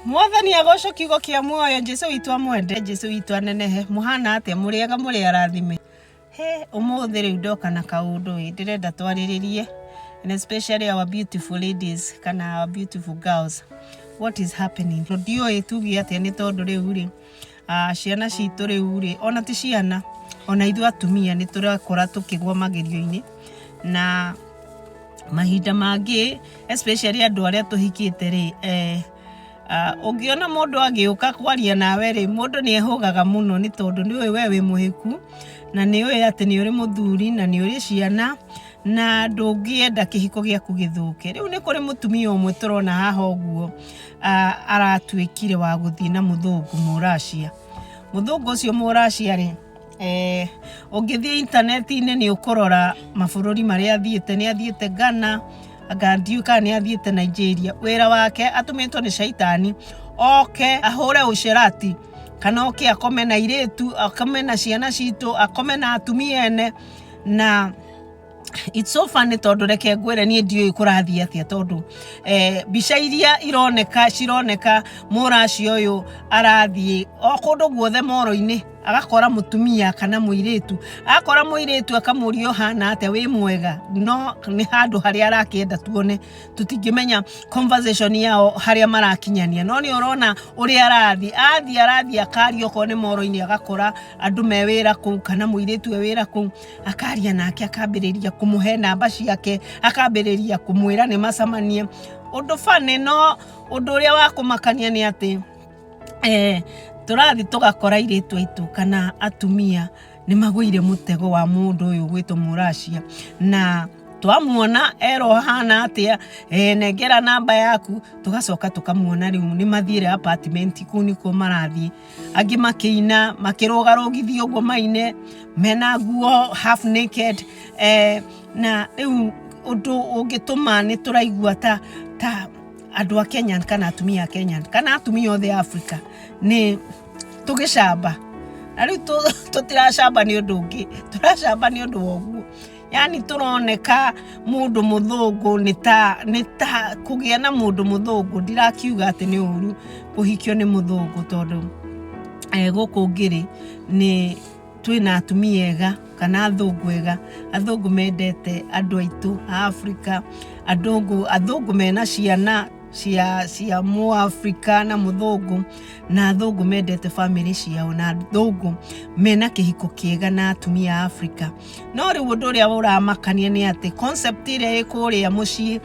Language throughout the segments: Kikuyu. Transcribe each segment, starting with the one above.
Mwathani agocwo kiugo kĩa muoyo. Jesu witũ amwende, Jesu witũ anenehe. Mũhana atĩa? Mũrĩega, mũrĩ arathime. He ũmũthĩ rĩu ndoka na kaũndũ ĩ ndĩrenda twarĩrĩrie, and especially our beautiful ladies kana our beautiful girls. What is happening? Ndiũĩ tuge atĩa, nĩ tondũ rĩu rĩ ciana citũ rĩu rĩ, ona ti ciana, ona ithuĩ atumia nĩ tũrakora tũkĩgwa magerio-inĩ, na mahinda mangĩ, especially andũ arĩa tũhikĩte rĩ, ũngĩona mũndũ agĩũka kwaria nawe rĩ, mũndũ nĩ ehũgaga mũno, nĩ tondũ nĩ ũĩ we wĩ mũhĩku na nĩ ũĩ atĩ nĩ ũrĩ mũthuri na nĩ ũrĩ ciana na ndũngĩenda kĩhiko gĩaku gĩthũke. Rĩu nĩ kũrĩ mũtumia ũmwe tũrona haha ũguo, aratuĩkire wa gũthiĩ na mũthũngũ Mũracia. Mũthũngũ ũcio Mũracia rĩ, ũngĩthiĩ intaneti-inĩ nĩ ũkũrora mabũrũri marĩa athiĩte. Nĩ athiĩte Ghana, anga ndiũĩ kana nĩ athiĩte Nigeria. Wĩra wake atũmĩtwo nĩ caitani oke ahũre ũcerati, kana oke akome na airĩtu, akome na ciana citũ, akome na atumia ene. Na it's so funny, tondũ reke ngwĩre, niĩ ndiũĩ kũrathiĩ atĩa, tondũ mbica iria ironeka cironeka mũracia ũyũ arathiĩ o kũndũ guothe moro-inĩ, agakora mũtumia kana mũirĩtu, akora mũirĩtu akamũria, "Ũhana atĩa? Wĩ mwega?" No nĩ handũ harĩa arakĩenda tuone, tũtingĩmenya conversation yao harĩa marakinyania, no nĩ ũrona ũrĩa arathiĩ, athiĩ arathiĩ akaria, okorwo nĩ moro-inĩ, agakora andũ me wĩra kũu kana mũirĩtu e wĩra kũu, akaria nake, akambĩrĩria kũmũhe namba ciake, akambĩrĩria kũmwĩra nĩ macemanie. Ũndũ funny, no ũndũ ũrĩa wa kũmakania nĩ atĩ tũrathiĩ tũgakora airĩtu aitũ kana atumia nĩ magũire mũtego wa mũndũ ũyũ ũgwĩtwo Mũracia, na twamuona erwo hana atĩa, "Nengera namba yaku," tũgacoka tũkamuona rĩu nĩ mathiĩre apartment kũu, nĩkuo marathiĩ, angĩ makĩina, makĩrũgarũgithio ũguo, maine mena nguo half naked. Na rĩu ũndũ ũngĩtũma nĩ tũraigua ta andũ a Kenya kana atumia a Kenya kana atumia othe a Africa nĩ tũgĩcamba, na rĩu tũtiracamba nĩ ũndũ ũngĩ, tũracamba nĩ ũndũ wa ũguo, yani tũroneka mũndũ mũthũngũ nĩ ta kũgĩa na mũndũ mũthũngũ. Ndirakiuga atĩ nĩ ũru kũhikio nĩ mũthũngũ, tondũ gũkũ ngĩrĩ nĩ twĩna atumia ega kana athũngũ ega, athũngũ mendete andũ aitũ a Afrika, athũngũ mena ciana cia mũAfrika na mũthũngũ, na athũngũ mendete bamĩrĩ ciao, na athũngũ mena kĩhiko kĩega na atumia a Afrika. No rĩu ũndũ ũrĩa ũramakania nĩ atĩ concept ĩrĩa ĩ kũrĩa mũciĩ,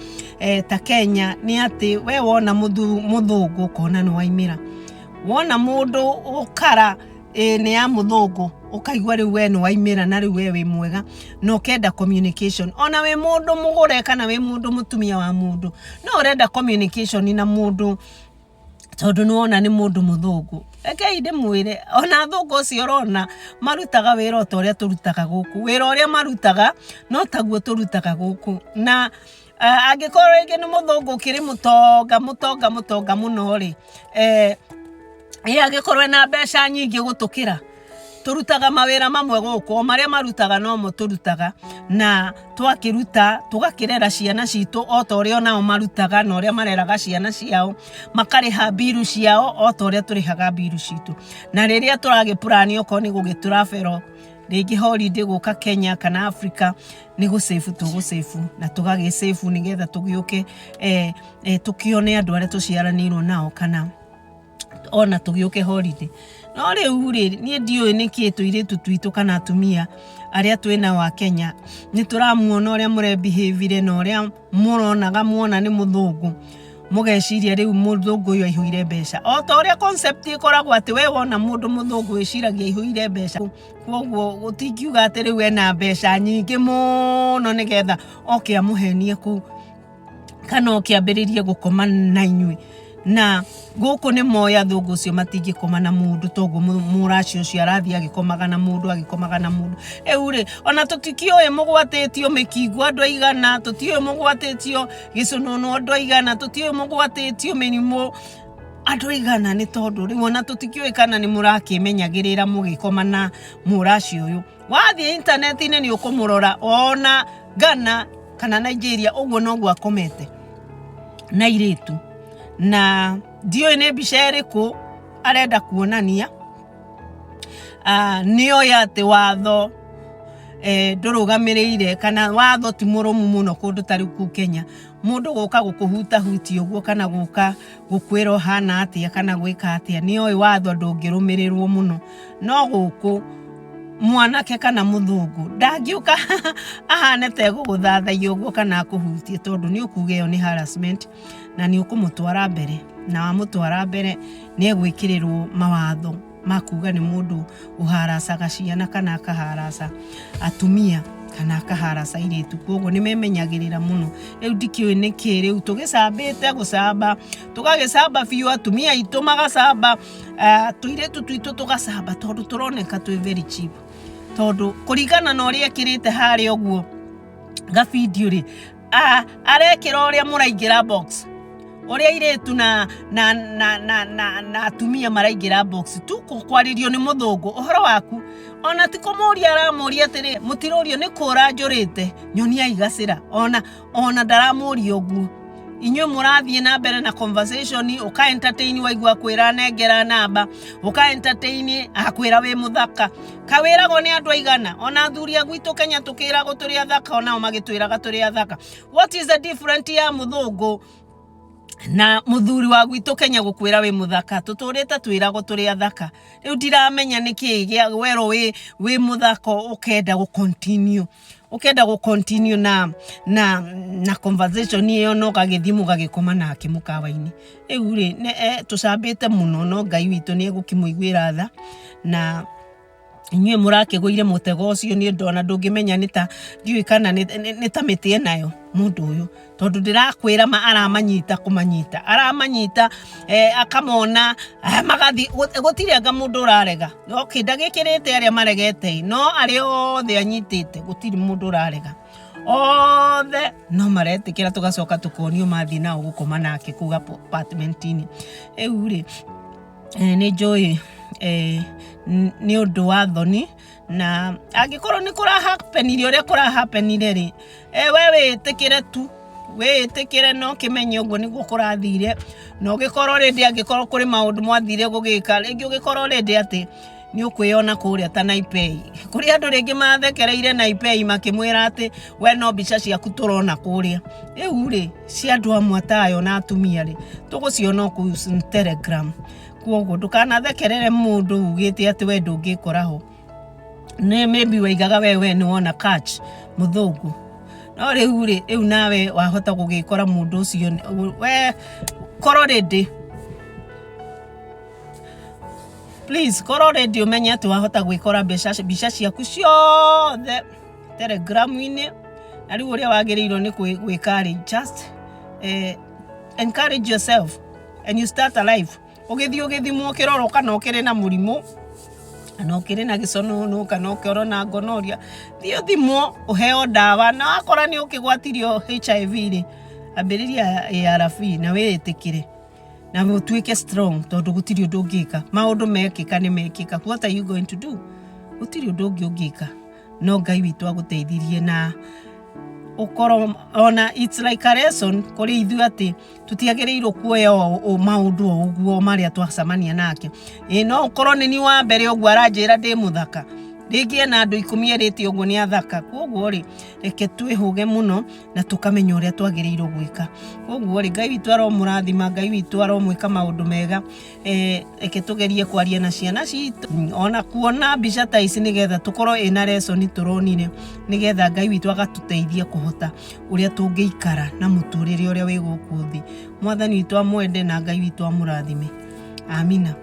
ta Kenya, nĩ atĩ we wona mũthũngũ ũkona nĩ waimĩra, wona mũndũ ũkara nĩ ya mũthũngũ ũkaigua rĩu we nĩ waimĩra na rĩu we wĩ mwega na ũkenda communication. Ona wĩ mũndũ mũgũre kana wĩ mũndũ mũtumia wa mũndũ, no ũrenda communication na mũndũ tondũ nĩ wona nĩ mũndũ mũthũngũ. Rekei ndĩmwĩre, ona athũngũ ũcio ũrona marutaga wĩra o ta ũrĩa tũrutaga gũkũ, wĩra ũrĩa marutaga no taguo tũrutaga gũkũ. Na angĩkorwo rĩngĩ nĩ mũthũngũ ũkĩrĩ mũtonga mũtonga mũtonga mũno rĩ, ĩ angĩkorwo ena mbeca nyingĩ gũtũkĩra, tũrutaga mawĩra mamwe gũkũ, o marĩa marutaga nomo tũrutaga, na twakĩruta tũgakĩrera ciana citũ o ta ũrĩa onao marutaga na ũrĩa mareraga ciana ciao, makarĩha mbiru ciao o ta ũrĩa tũrĩhaga mbiru citũ. Na rĩrĩa tũragĩpurani okorwo nĩ gũgĩtravel rĩngĩ holiday gũka Kenya kana Africa, nĩ gũcĩbu tũgũcĩbu na tũgagĩcĩbu nĩgetha tũgĩũke tũkĩone andũ arĩa tũciaranĩirwo nao kana ona tũgĩũke holiday. No rĩu rĩ, niĩ ndiũĩ nĩkĩ tũirĩtu twitũ kana atumia arĩa twĩ nao a Kenya nĩ tũramuona ũrĩa mũrebehave na ũrĩa mũronaga muona nĩ mũthũngũ, mũgeciria rĩu mũthũngũ ũyũ aihũire mbeca, o ta ũrĩa concept ĩkoragwo atĩ we wona mũndũ mũthũngũ wĩciragia aihũire mbeca. Koguo gũtingiuga atĩ rĩu ena mbeca nyingĩ mũno nĩgetha oke amũhenie kũu kana oke ambĩrĩrie gũkoma na inyuĩ. Na gũkũ nĩ moĩ athũngũ ũcio matingĩkoma na mũndũ toguo mũraci ũcio arathiĩ agĩkomaga na mũndũ, agĩkomaga na mũndũ. Rĩu rĩ, ona tũtikĩũĩ mũgwatĩtio mĩkingo andũ aigana, tũtiũĩ mũgwatĩtio gĩcũnũnũ andũ aigana, tũtiũĩ mũgwatĩtio mĩrimũ andũ aigana, nĩ tondũ rĩu ona tũtikĩũĩ kana nĩ mũrakĩmenyagĩrĩra mũgĩkoma na mũraci ũyũ. Wathiĩ intaneti-inĩ nĩ ũkũmũrora ona Ghana kana Nigeria, ũguo noguo akomete na airĩtu na Ndiũĩ nĩ mbica ĩrĩkũ arenda kuonania. Nĩoĩ atĩ watho ndũrũgamĩrĩire kana watho ti mũrũmu mũno kũndũ ta rĩu kũu Kenya. Mũndũ gũka gũkũhutahutia ũguo kana gũka gũkwĩra ũhana atĩa kana gwĩka atĩa, nĩoĩ watho ndũngĩrũmĩrĩrwo mũno. No gũkũ mwanake kana mũthũngũ ndangĩũka ahane ta egũgũthathaiya ũguo kana akũhutie tondũ nĩ ũkuga ĩyo nĩ harassment na nĩ ũkũmũtwara mbere, na wamũtwara mbere nĩ egwĩkĩrĩrwo mawatho ma kuga nĩ mũndũ ũharacaga ciana kana akaharaca atumia kana akaharaca airĩtu, koguo nĩ memenyagĩrĩra mũno. Rĩu ndikĩũĩ nĩkĩ rĩu tũgĩcambĩte gũcamba, tũgagĩcamba biũ atumia aitũ magacamba, tũirĩtu twitũ tũgacamba tondũ tũroneka twĩ very cheap. Tondũ kũringana na ũrĩa ekĩrĩte harĩa ũguo gabindiũ rĩ, arekĩra ũrĩa mũraingĩra box ũrĩa airĩtu na na na na na na atumia maraingĩra box tu kwarĩrio nĩ mũthũngũ ũhoro waku ona ti kũmũria aramũria atĩrĩ mũtirũrio nĩ kũra njũrĩte nyoniai gacĩra ona ona ndaramũria ũguo inyuĩ mũrathiĩ na mbere na conversation ũka entertain waigua kwĩra nengera namba ũka entertain akwĩra wĩ mũthaka kawĩragwo nĩ andũ aigana ona athuri a gwitũ Kenya tũkĩragwo tũrĩ athaka onao magĩtwĩraga tũrĩ athaka what is the different ya mũthũngũ na mũthuri wa gwitũ Kenya gũkwĩra wĩ mũthaka tũtũrĩte twĩragwo tũrĩ athaka rĩu ndiramenya nĩkĩ gĩa werwo wĩ wĩ mũthaka ũkenda gũ continue ũkenda gũ continue na na na conversation ĩyo na ũgagĩthiĩ mũgagĩkoma nake mũkawa-inĩ rĩu rĩ tũcambĩte mũno no Ngai witũ nĩ egũkĩmũiguĩra tha na inyuĩ mũrakĩgũire mũtego ũcio niĩ ndona ndũngĩmenya nĩ ta ndiũĩ kana nĩ ta mĩtĩ enayo mũndũ ũyũ tondũ ndĩrakwĩra ma aramanyita kũmanyita aramanyita akamona magathiĩ gũtirĩ anga mũndũ ũrarega okay ndagĩkĩrĩte arĩa maregete no arĩa othe anyitĩte gũtirĩ mũndũ ũrarega othe no maretĩkĩra tũgacoka tũkonio mathiĩ nao gũkoma nake kũu apartment-inĩ rĩu rĩ nĩ njũĩ nĩ ũndũ wa thoni na angĩkorwo nĩ kũra happenire ũrĩa kũra happenire rĩ we wĩtĩkĩre tu wĩtĩkĩre na ũkĩmenye ũguo nĩguo kũrathire na ũgĩkorwo rĩndĩ angĩkorwo kũrĩ maũndũ mwathire gũgĩka rĩngĩ ũgĩkorwo rĩndĩ atĩ nĩ ũkwĩyona kũrĩa ta Naipei kũrĩ andũ rĩngĩ mathekereire Naipei makĩmwĩra atĩ we no mbica ciaku tũrona kũrĩa rĩu rĩ cia andũ amwe tayo na atumia rĩ tũgũciona o kũu Telegram koguo ndũkanathekerere mũndũ ugĩte atĩ we ndũngĩkora ho nĩ maybe waigaga we we nĩ wona catch mũthũngũ no rĩu rĩ rĩu nawe wahota gũgĩkora mũndũ ũcio we korwo rĩndĩ please korwo rĩndĩ ũmenye atĩ wahota gwĩkora mbeca mbica ciaku ciothe telegram-inĩ na rĩu ũrĩa wagĩrĩirwo nĩ gwĩka rĩ just encourage yourself and you start a life ũgĩthiĩ ũgĩthimwo ũkĩrorwo kana ũkĩrĩ na mũrimũ kana ũkĩrĩ na gĩconũnũ kana ũkĩrĩ na gonorrhea thiĩ ũthimwo ũheo ndawa na wakora nĩ ũkĩgwatirio HIV rĩ ambĩrĩria ARV na wĩĩtĩkĩre na ũtuĩke strong tondũ gũtirĩ ũndũ ũngĩka maũndũ mekĩka nĩ mekĩka what are you going to do gũtirĩ ũndũ ũngĩ ũngĩka no Ngai witũ agũteithirie na ũkorwo ona it's like a lesson kũrĩ ithuĩ atĩ tũtiagĩrĩirwo kuoya maũndũ o ũguo marĩa twacemania nake ĩ no ũkorwo nĩ niĩ wa mbere ũguo aranjĩra ndĩ mũthaka rĩngĩ ena andũ 10 erĩte ũguo nĩ athaka koguo rĩ reke twĩhũge mũno na tũkamenya ũrĩa twagĩrĩirwo gwĩka koguo rĩ Ngai witũ aromũrathima Ngai witũ aromwĩka maũndũ mega reke tũgerie kwaria na ciana citũ ona kuona mbica ta ici nĩgetha tũkorwo ĩna lesson tũronire nĩgetha Ngai witũ agatũteithia kũhota ũrĩa tũngĩikara na mũtũrĩre ũrĩa wĩ gũkũ thĩ. Mwathani witũ amwende na Ngai witũ amũrathime. Amina.